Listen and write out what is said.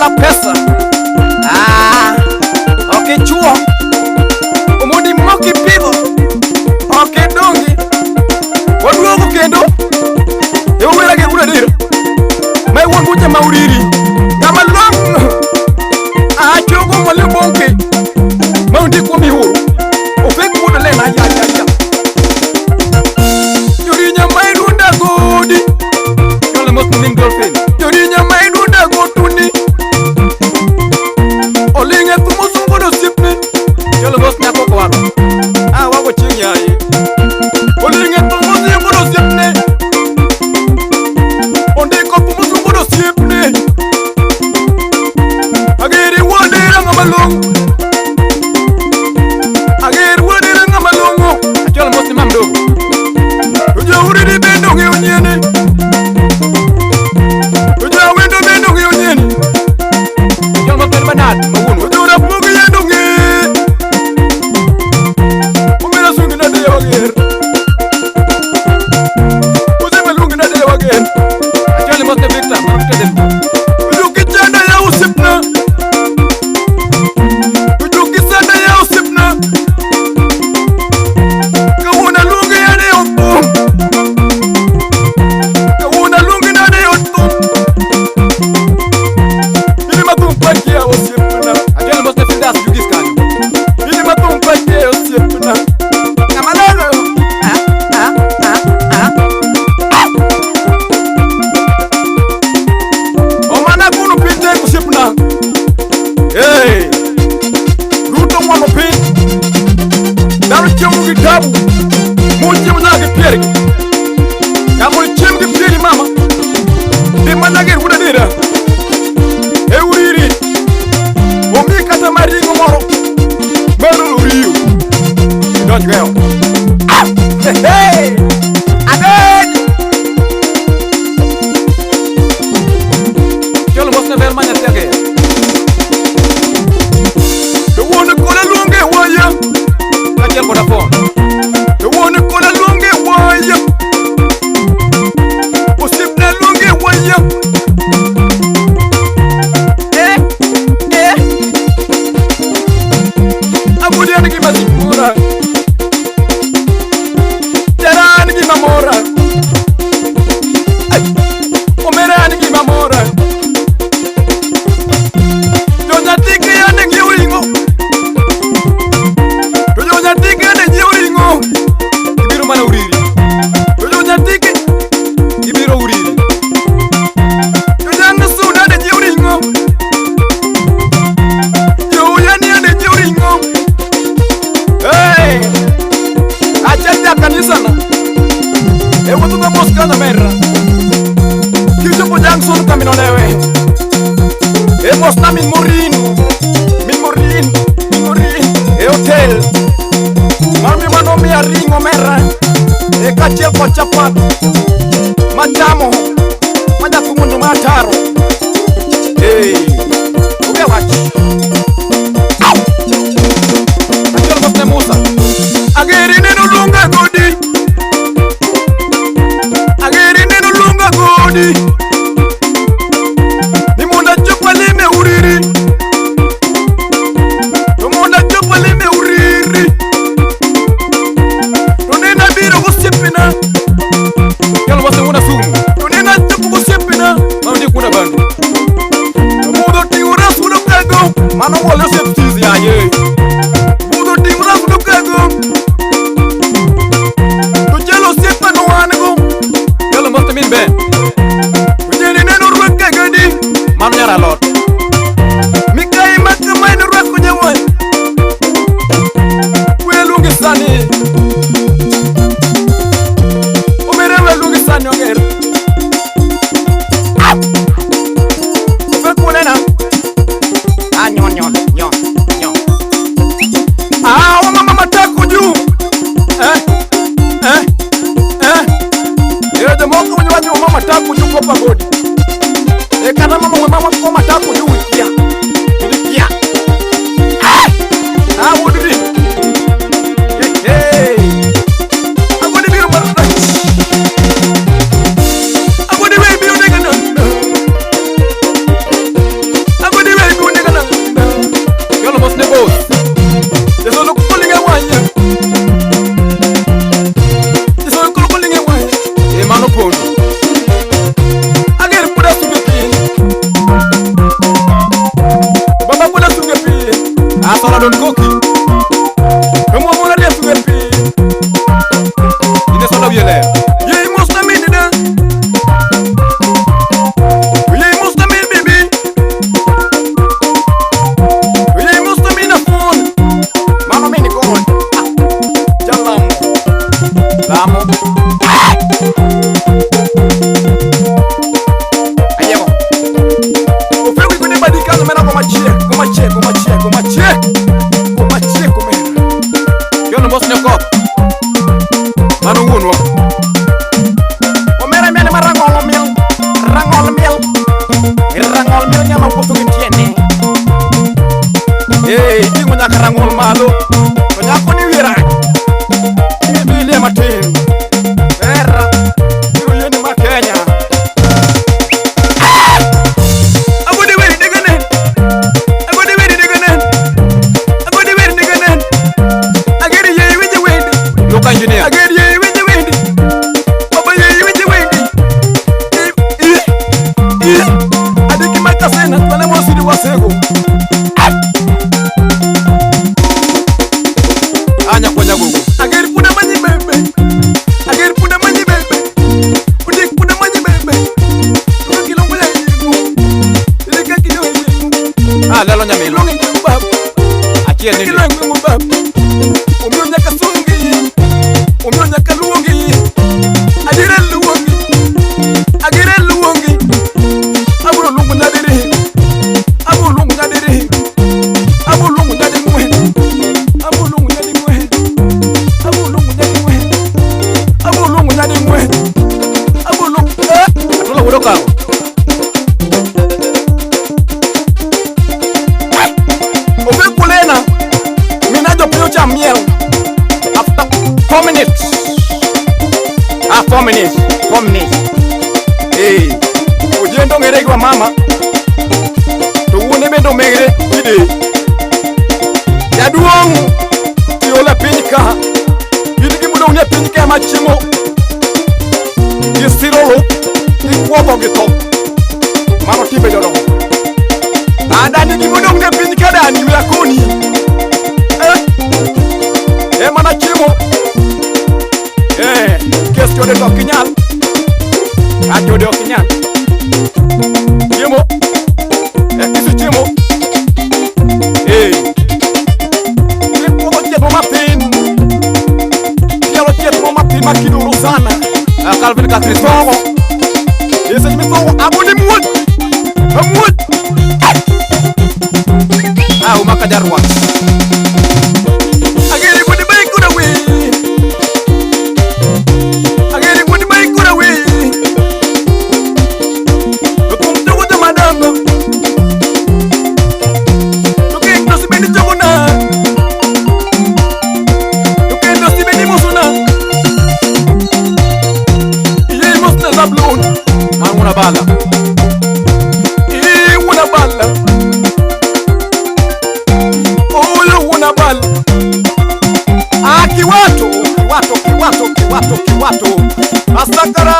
Omera pesa. Ah, ok ichuo. Omondi mok ipidho. Ok idongi. Waduogo kendo. E owera gi wuod adier. Ma iwuon buche ma uriri. Ng'ama long'o. Achogo mwalimu bonke. Ma ondik kuom ihuru. Ofek wuod olena ya ya ya. Jorinya ma idunda godi. Yole mos min dolphin. Jorinya ma idunda gotuni. Olinge thumo sungo osiepne. Yole mos nyako kwaro. Ah, wago chieng' yaye. Olinge thumo sungo osiepne. Ondiko thumo sungo osiepne. Ageri wuodera ng'ama long'o. Ageri wuodera ng'ama long'o. Achiel mos ni mam dogo. To jauriri bende ong'eyo nyiene. To jawendo bende ong'eyo nyiene. Achiel mos en Bernard ma wuonwa. To jorapogi yende ong'e. Omera sungi nade ya wager. Osiepe luongi nade ya wager. Achiel mos ne Victor ma Victor Delpo. To jokichanda ya osiepna. To jokisanda ya osiepna. Kawuono aluongi nade e od thum. Kawuono aluongi nade e od thum. In ema thum pakia osiepna. Achiel mos ne Findas Jugis kanyo. In ema thum pakia osiepna. Ng'ama long'o. Ah, ah, ah, ah. Omana kuno piny tek osiepna. Hey! Ruto ng'wano piny. Dhano chiemo gi tabu. Mon chiemo nyaka gi piergi. Kama chiem gi pieri mama. Dhi mana ger wuod adiera. E uriri. Omiyi kata mar ring'o moro. Mar olo riyo. Idonj go e ot. Ah! Hey, hey! Adonj! Cholo mos ne ber ma nyathi ager. To wuon koda luonge waya. Kaachiel koda fon. To wuon koda luonge waya. Osiepna luonge waya. Eh, eh. Agodi an gima mora. Jara an gima mora. Ai, Omera an gima mora. Jo nyathigi yande ng'iewo ring'o. To jo nyathigi yande nyiewo ring'o. Gibiro mana uriri. To jo nyathigi gibiro uriri. Jo jang suna yande nyiewo ring'o. Jo uyani yande nyiewo ring'o. Hey! Achiel ja kanisa na. E wuotho ga mos kanyo merra. Kichopo junction kamino lewe. E mosna min Morin. Min Morin. Min Morin. E hotel. Mami mano miya ring'o merra. E kaachiel kod chapat. Machamo. Majathung'o mataro. Hey. Onge wach. Au! Achiel mos ne Musa. Ageri neno luonga godi. Ageri neno luonga godi. Ni mondo achop alime uriri. To mondo achop alime uriri. To nene abiro gosiepena. Cholo mos ne wuon Asumu. To nene achopo gosiepena. Mano ondik wuon Abandu. To mudho oting'o ras wuod Okago. Mano wole osiep tizi yaye. Mudho oting'o ras wuod Okago. To chalo osiepa no wan go. Cholo mos ne min Ben. To nyeri neno rwake gadi. Mano nyar alot. Mikai makama en rwako jawany. We luongi sani. Omera we luongi sani oger. Ofek wuonena. Ah, nyon nyon nyon nyon. Ah, wamama matako juu. Eh, eh, eh. Ero jomoko winjo wacho wamama matako juu kopa godi. E kata mama mama ko matako Machiek, machiek, machiek. Machiek omera. Yono mos ne koth. Mano wuonwa. Omera miel ma rang'ol miel. Rang'ol miel. Rang'ol miel nyama wuotho gi tiende. Eh, iting'o nyaka rang'ol malo. To nyako ni wiye rach. Ibilie matin. Era. Biro yieni ma Kenya. Ah! Agode weri digane. Agode weri digane. Agode weri digane. Ageri ye winje wendi. Loka engineer. Ageri ye winje wendi. Baba ye winje wendi. I I Adiki makasena twana mosiri wasego. Anya kwa nyagogo. Ageri punda manyi bebe. Ageri punda manyi bebe. Udik punda manyi bebe. Luka kilongo ya yigu. Ilika kiyo yigu. Ah, lelo nyamilo. Ilonge ngengu bab. Achiel ni. Ilonge ngengu bab. Omiyo nyaka sungi. Omiyo nyaka luongi. Agere luongi. Agere luongi. Aburo luongo nyadiri. Aburo luongo nyadiri. Aburo luongo nyading'wen. Aburo luongo nyading'wen. Aburo luongo nyading'wen. Aburo luongo nyading'wen. Aburo luongo. Eh! Atola wuod okago. Obe kulena. Mina jopiny ocham miel. After 4 minutes. Ah, 4 minutes. 4 minutes. Eh. Ojendo ong'ere gi wamama. To wuone bende omegre kide. Jaduong' iol e piny ka. In gimodong' e piny ka ema chiemo. Gi siro lo. Gi kuodho gi tho. Mano timbe jodongo. Adani gimodong' e piny ka dani we akoni. Eh. E mana chiemo. Eh, kes chode to ok inyal. Ah, chode ok inyal. Chiemo. Eh, kise chiemo. Eh. Ikuodho chieth mo mathin. Tielo chieth mo mathin ma kidoro sana. Ah, Calvin ka Kristo. Mithogo. E seche mithogo agoni muoch. Amuoch. Ah, umaka jarwak. Ageri gundi mai kura we. Ageri gundi mai kura we. To kum jogo joma dongo. To kendo sibendi jogo na. To kendo sibendi mosuna. Iye mosna zablon. Man wuon abala. Iye wuon abala. Oyo wuon abala. Ah, kiwato, kiwato, kiwato, kiwato, kiwato. Asakara.